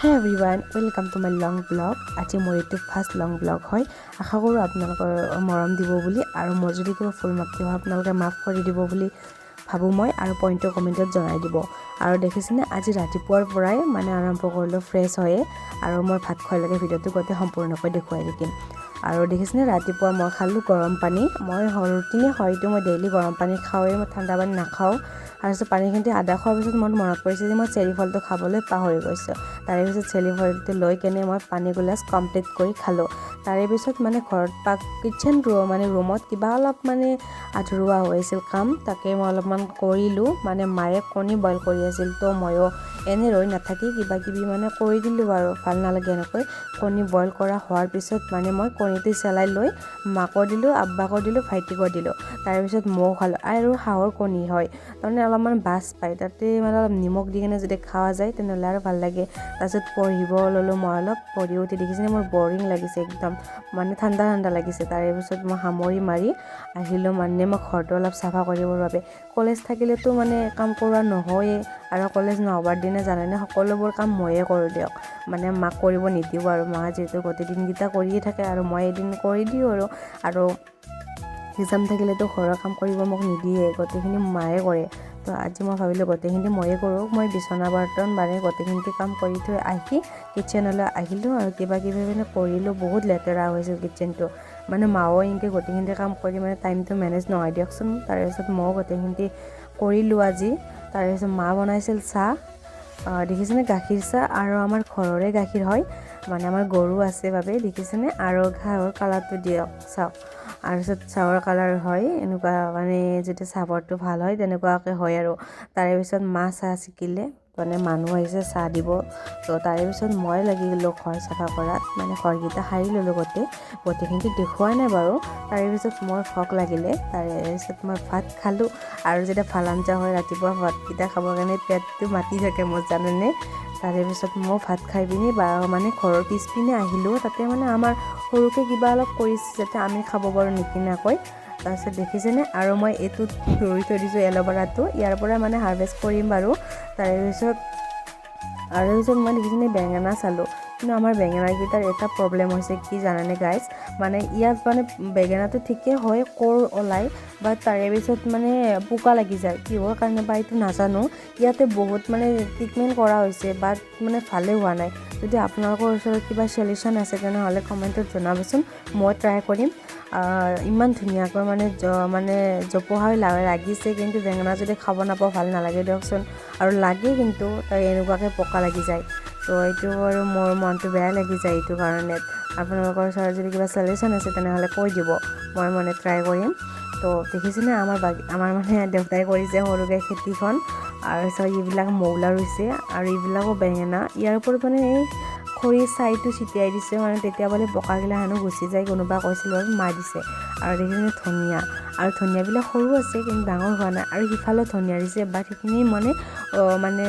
Hey everyone, welcome to my long vlog. আজি মোৰ এইটো ফাৰ্ষ্ট লং ব্লগ হয়। আশা কৰোঁ আপোনালোকৰ মৰম দিব বুলি আৰু মোৰ যদি কিবা ভুল মাতি হয়, আপোনালোকে মাফ কৰি দিব বুলি ভাবোঁ মই আৰু পইণ্টটো কমেণ্টত জনাই দিব। আৰু দেখিছেনে, আজি ৰাতিপুৱাৰ পৰাই মানে আৰম্ভ কৰিলোঁ ফ্ৰেছ হৈয়ে আৰু মই ভাত খোৱালৈকে ভিডিঅ'টো গোটেই সম্পূৰ্ণকৈ দেখুৱাই থাকিম। আৰু দেখিছেনে, ৰাতিপুৱা মই খালোঁ গৰম পানী। মই ৰুটিনে হয়তো মই ডেইলি গৰম পানী খাওঁৱেই, মই ঠাণ্ডা পানী নাখাওঁ। তাৰপিছত পানীখিনি আধা খোৱাৰ পিছত মোৰ মনত পৰিছে যে মই চেৰি ফলটো খাবলৈ পাহৰি গৈছোঁ। তাৰে পিছত চেৰি ফলটো লৈ কেনে মই পানী গিলাচ কমপ্লিট কৰি খালোঁ। তাৰে পিছত মানে ঘৰত পাক কিটচেন মানে ৰুমত কিবা অলপ মানে আধৰুৱা হৈ আছিল কাম, তাকে মই অলপমান কৰিলোঁ। মানে মায়ে কণী বইল কৰি আছিল, তো ময়ো এনেই ৰৈ নাথাকি কিবা কিবি মানে কৰি দিলোঁ আৰু ভাল নালাগে এনেকৈ। কণী বইল কৰা হোৱাৰ পিছত মানে মই কণীটো চেলাই লৈ মাকো দিলোঁ, আব্বাকো দিলোঁ, ভাইটিকো দিলোঁ। তাৰপিছত ময়ো খালোঁ। আৰু হাঁহৰ কণী হয়, তাৰমানে অলপমান বাছ পায়, তাতে মানে অলপ নিমখ দি কেনে যদি খোৱা যায়, তেনেহ'লে আৰু ভাল লাগে। তাৰপিছত পঢ়িব ল'লোঁ মই অলপ। পঢ়ি উঠি দেখিছেনে, মোৰ বৰিং লাগিছে একদম, মানে ঠাণ্ডা ঠাণ্ডা লাগিছে। তাৰে পিছত মই সামৰি মাৰি আহিলোঁ মানে মই ঘৰটো অলপ চাফা কৰিবৰ বাবে। কলেজ থাকিলেতো মানে কাম কৰোৱা নহয়েই আৰু কলেজ নহ'বৰ দিনা জানেনে, সকলোবোৰ কাম ময়ে কৰোঁ দিয়ক। মানে মাক কৰিব নিদিওঁ আৰু মা যিহেতু গোটেই দিনকেইটা কৰিয়ে থাকে আৰু মই এদিন কৰি দিওঁ আৰু। আৰু এক্সাম থাকিলেতো ঘৰৰ কাম কৰিব মোক নিদিয়ে, গোটেইখিনি মায়ে কৰে। তো আজি মই ভাবিলোঁ গোটেইখিনি ময়ে কৰোঁ। মই বিচনা বৰ্তন মানে গোটেইখিনি কাম কৰি থৈ আহি কিটচেনলৈ আহিলোঁ আৰু কিবা কিবি মানে কৰিলোঁ। বহুত লেতেৰা হৈছিল কিটচেনটো। মানে মাও এনেকৈ গোটেইখিনি কাম কৰি মানে টাইমটো মেনেজ নহয় দিয়কচোন। তাৰপিছত ময়ো গোটেইখিনি কৰিলোঁ আজি। তাৰপিছত মা বনাইছিল চাহ। দেখিছেনে, গাখীৰ চাহ আৰু আমাৰ ঘৰৰে গাখীৰ হয়, মানে আমাৰ গৰু আছে বাবে। দেখিছেনে, আৰু চাহৰ কালাৰটো দিয়ক চাওক। তাৰপিছত চাহৰ কালাৰ হয় এনেকুৱা, মানে যেতিয়া চাহপাতটো ভাল হয়, তেনেকুৱাকৈ হয়। আৰু তাৰে পিছত মা চাহ চেকিলে, মানে মানুহ আহিছে চাহ দিব। তো তাৰে পিছত মই লাগি গ'লোঁ ঘৰ চাফা কৰাত, মানে ঘৰকেইটা সাৰি ল'লোঁ গোটেই। গোটেইখিনি দেখুওৱা নাই বাৰু। তাৰে পিছত মোৰ ভোক লাগিলে, তাৰে পিছত মই ভাত খালোঁ। আৰু যেতিয়া ভাল আঞ্জা হয়, ৰাতিপুৱা ভাতকেইটা খাবৰ কাৰণে পেটটো মাতি থাকে মোৰ, জানেনে? তাৰে পিছত মই ভাত খাই পিনি বা মানে ঘৰৰ পিছপিনে আহিলোঁ। তাতে মানে আমাৰ সৰুকৈ কিবা অলপ কৰিছে, যাতে আমি খাব পাৰোঁ নিকিনাকৈ। তাৰপিছত দেখিছেনে, আৰু মই এইটোত ৰুই থৈ দিছোঁ এল'ভেৰাটো, ইয়াৰ পৰা মানে হাৰ্ভেষ্ট কৰিম বাৰু। তাৰে পিছত আৰু পিছত মই দেখিছেনে, বেঙেনা চালোঁ। কিন্তু আমাৰ বেঙেনাকেইটাৰ এটা প্ৰব্লেম হৈছে কি জানেনে গাইজ? মানে ইয়াত মানে বেঙেনাটো ঠিকেই হয়, কোৰ ওলায়, বাট তাৰে পিছত মানে পোকা লাগি যায়। কিহৰ কাৰণে বা এইটো নাজানো। ইয়াতে বহুত মানে ট্ৰিটমেণ্ট কৰা হৈছে, বাট মানে ভালেই হোৱা নাই। যদি আপোনালোকৰ ওচৰত কিবা চলিউশ্যন আছে, তেনেহ'লে কমেণ্টত জনাবচোন, মই ট্ৰাই কৰিম। ইমান ধুনীয়াকৈ মানে মানে জোপোহা লাগিছে, কিন্তু বেঙেনা যদি খাব নাপাওঁ, ভাল নালাগে দিয়কচোন। আৰু লাগে, কিন্তু তাই এনেকুৱাকৈ পোকা লাগি যায়। তো এইটো আৰু মোৰ মনটো বেয়া লাগি যায় এইটো কাৰণে। আপোনালোকৰ ওচৰত যদি কিবা চলিউশ্যন আছে, তেনেহ'লে কৈ দিব, মই মানে ট্ৰাই কৰিম। তো দেখিছেনে, আমাৰ বাগি আমাৰ মানে দেউতাই কৰিছে সৰুকৈ খেতিখন। আৰু এইবিলাক মৌলা ৰুইছে আৰু এইবিলাকো বেঙেনা। ইয়াৰ ওপৰত মানে এই খৰি ছাইটো ছিটিয়াই দিছে, মানে তেতিয়া বোলে পকাগিলা হেনো গুচি যায়, কোনোবা কৈছিল বাৰু, মায়ে দিছে। আৰু দেখিছেনে ধনিয়া, আৰু ধনিয়াবিলাক সৰু আছে কিন্তু ডাঙৰ হোৱা নাই। আৰু সিফালেও ধনিয়া দিছে, বাট সেইখিনি মানে মানে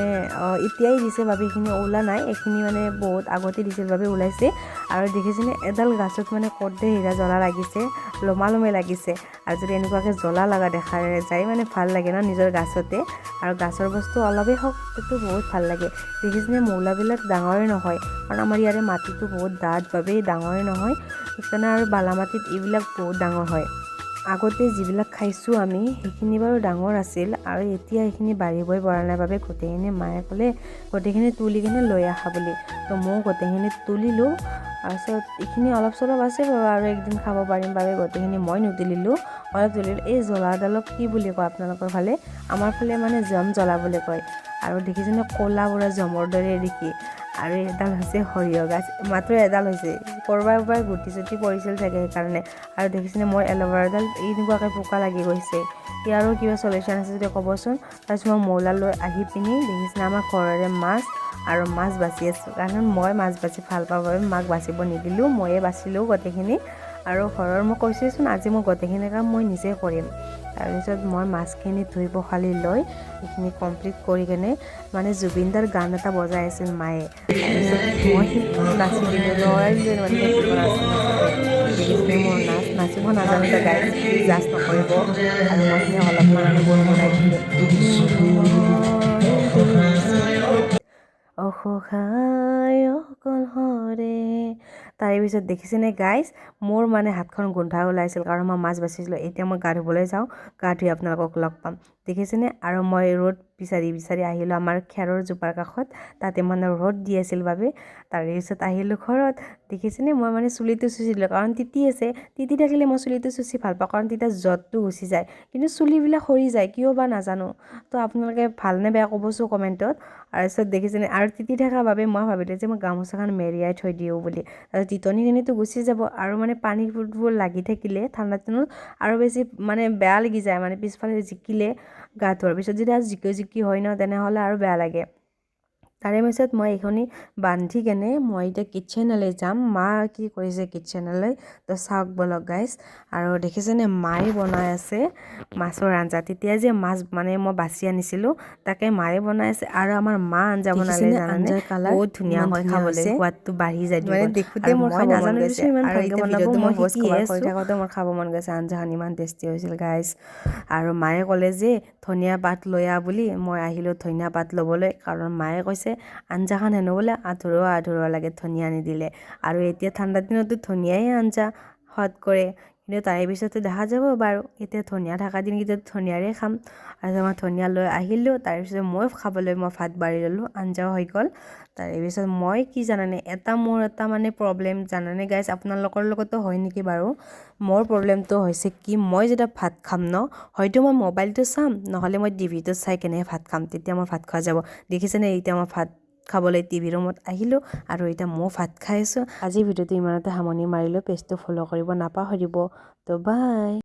এতিয়াই দিছে বাবে সেইখিনি ওলা নাই। এইখিনি মানে বহুত আগতে দিছিল বাবে ওলাইছে। আৰু দেখিছেনে, এডাল গাছত মানে কৰ্দৈ হীৰা জ্বলা লাগিছে, লমালমে লাগিছে। আৰু যদি এনেকুৱাকৈ জ্বলা লগা দেখা যায়, মানে ভাল লাগে ন নিজৰ গাছতে। আৰু গাছৰ বস্তু অলপেই হওক, সেইটো বহুত ভাল লাগে। দেখিছেনে, মৌলাবিলাক ডাঙৰে নহয়, কাৰণ আমাৰ ইয়াৰে মাটিটো বহুত ডাঠ বাবেই ডাঙৰে নহয় সেইকাৰণে। আৰু বালা মাটিত এইবিলাক বহুত ডাঙৰ হয়। আগতে যিবিলাক খাইছোঁ আমি, সেইখিনি বাৰু ডাঙৰ আছিল আৰু এতিয়া সেইখিনি বাঢ়িবই পৰা নাই বাবে গোটেইখিনি মায়ে ক'লে গোটেইখিনি তুলি কিনে লৈ আহা বুলি। তো ময়ো গোটেইখিনি তুলিলোঁ। তাৰপিছত এইখিনি অলপ চলপ আছে বাৰু, আৰু একদিন খাব পাৰিম বাবে গোটেইখিনি মই নুতুলিলোঁ, অলপ তুলিলোঁ। এই জ্বলাডালক কি বুলি কয় আপোনালোকৰ ফালে? আমাৰ ফালে মানে জম জ্বলা বুলি কয়। আৰু দেখিছেনে, ক'লা বুঢ়া জমৰ দৰে দেখি। আৰু এডাল হৈছে সৰিয়হ গাছ, মাত্ৰ এডাল হৈছে, ক'ৰবাৰ পৰা গুটি চুটি পৰিছিল চাগে সেইকাৰণে। আৰু দেখিছেনে, মোৰ এল'ভেৰাডাল এনেকুৱাকৈ পোকা লাগি গৈছে। ইয়াৰো কিবা চলিউশ্যন আছে যদি ক'বচোন। তাৰপিছত মই মৌলা লৈ আহি পিনি দেখিছেনে, আমাৰ ঘৰৰে মাছ আৰু মাছ বাছি আছোঁ, কাৰণ মই মাছ বাছি ভাল পাওঁ বাবে মাক বাচিব নিদিলোঁ, ময়ে বাচিলোঁ গোটেইখিনি। আৰু ঘৰৰ মই কৈছোঁৱেচোন, আজি মই গোটেইখিনি কাম মই নিজে কৰিম। তাৰপিছত মই মাছখিনি ধুই পখালি লৈ এইখিনি কমপ্লিট কৰি কেনে মানে জুবিনদাৰ গান এটা বজাই আছিল মায়ে। তাৰপিছত মই নাচি দিলোঁ, নোৱাৰিলোঁ মানে থাকিব নাচি নাচোতে। দেখিছেনে মোৰ নাচ? নাচিব নাজানো গাইজ, জাজ নকৰিব। আৰু মই সেইখিনি অলপমান গুণগুণাই দিলোঁ। অসহায় অকলশৰে। তাৰে পিছত দেখিছেনে গাইজ, মোৰ মানে হাতখন গোন্ধা ওলাইছিল, কাৰণ মই মাছ বাচিছিলোঁ। এতিয়া মই গা ধুবলৈ যাওঁ, গা ধুই আপোনালোকক লগ পাম। দেখিছেনে? আৰু মই ৰ'দ বিচাৰি বিচাৰি আহিলোঁ আমাৰ খেৰৰ জোপাৰ কাষত, তাতে মানে ৰ'দ দি আছিল বাবে। তাৰে পিছত আহিলোঁ ঘৰত। দেখিছেনে, মই মানে চুলিটো চুচি দিলোঁ, কাৰণ তিতি আছে। তিতি থাকিলে মই চুলিটো চুচি ভাল পাওঁ, কাৰণ তেতিয়া জঁটটো গুচি যায়। কিন্তু চুলিবিলাক সৰি যায়, কিয় বা নাজানো। তো আপোনালোকে ভালনে বেয়া ক'বচোন কমেণ্টত। তাৰপিছত দেখিছেনে, আৰু তিতি থকাৰ বাবে মই ভাবিলোঁ যে মই গামোচাখন মেৰিয়াই থৈ দিওঁ বুলি, তাৰপিছত তিতনিখিনিতো গুচি যাব। আৰু মানে পানীবোৰ লাগি থাকিলে ঠাণ্ডা দিনত আৰু বেছি মানে বেয়া লাগি যায়, মানে পিছফালে জিকিলে, গা ধোৱাৰ পিছত যেতিয়া জিকি জিকি হয় ন, তেনেহ'লে আৰু বেয়া লাগে। তাৰে পিছত মই এইখিনি বান্ধি কেনে মই এতিয়া কিটচেনলৈ যাম। মা কি কৰিছে কিটচেনলৈ, তো চাওক ব'লক গাইজ। আৰু দেখিছেনে, মায়ে বনাই আছে মাছৰ আঞ্জা। তেতিয়া যে মাছ মানে মই বাচি আনিছিলোঁ, তাকে মায়ে বনাই আছে। আৰু আমাৰ মা আঞ্জা বনালে দেখিছেনে জানানে আঞ্জাৰ কালাৰ বহুত ধুনীয়া ইমান হয়, ধুনীয়া খাবলৈ হৈছে। সোৱাদটো বাঢ়ি যায় মানে দুগুণ। দেখোঁতে আৰু মোৰ মই খাব মন নাজানো গৈছে দেচোন ইমান আৰু ভালকৈ এতিয়া বনাব, ভিডিঅ'টো মই মই ভইচ শিকিহে কভাৰ কৰি আছোঁ। থাকোঁতে মোৰ খাব মন গৈছে। আঞ্জাখন ইমান টেষ্টি হৈছিল গাইজ। আৰু মায়ে ক'লে যে ধনিয়া পাত লৈ আহ বুলি। মই আহিলোঁ ধনিয়া পাত ল'বলৈ, কাৰণ মায়ে কৈছে আঞ্জাখন হেনো বোলে আধৰুৱা আধৰুৱা লাগে ধনিয়া নিদিলে। আৰু এতিয়া ঠাণ্ডা দিনততো ধনিয়াই আঞ্জা সোৱাদ কৰে। কিন্তু তাৰে পিছতে দেখা যাব বাৰু। এতিয়া ধনিয়া থকা দিনকেইটাত ধনিয়াৰে খাম। আৰু মই ধনিয়া লৈ আহিলোঁ। তাৰপিছত মই খাবলৈ মই ভাত বাঢ়ি ল'লোঁ, আঞ্জাও হৈ গ'ল। তাৰে পিছত মই কি জানানে, এটা মোৰ এটা মানে প্ৰব্লেম জানানে গাইজ, আপোনালোকৰ লগতো হয় নেকি বাৰু? মোৰ প্ৰব্লেমটো হৈছে কি, মই যেতিয়া ভাত খাম ন, হয়তো মই মোবাইলটো চাম, নহ'লে মই টিভিটো চাই কেনে ভাত খাম, তেতিয়া মই ভাত খোৱা যাব। দেখিছেনে, এতিয়া মই ভাত খাবলৈ টিভি ৰুমত আহিলোঁ আৰু এতিয়া ময়ো ভাত খাই আছোঁ। আজিৰ ভিডিঅ'টো ইমানতে সামৰণি মাৰিলোঁ। পেজটো ফ'ল' কৰিব নাপাহৰিব। তো বাই।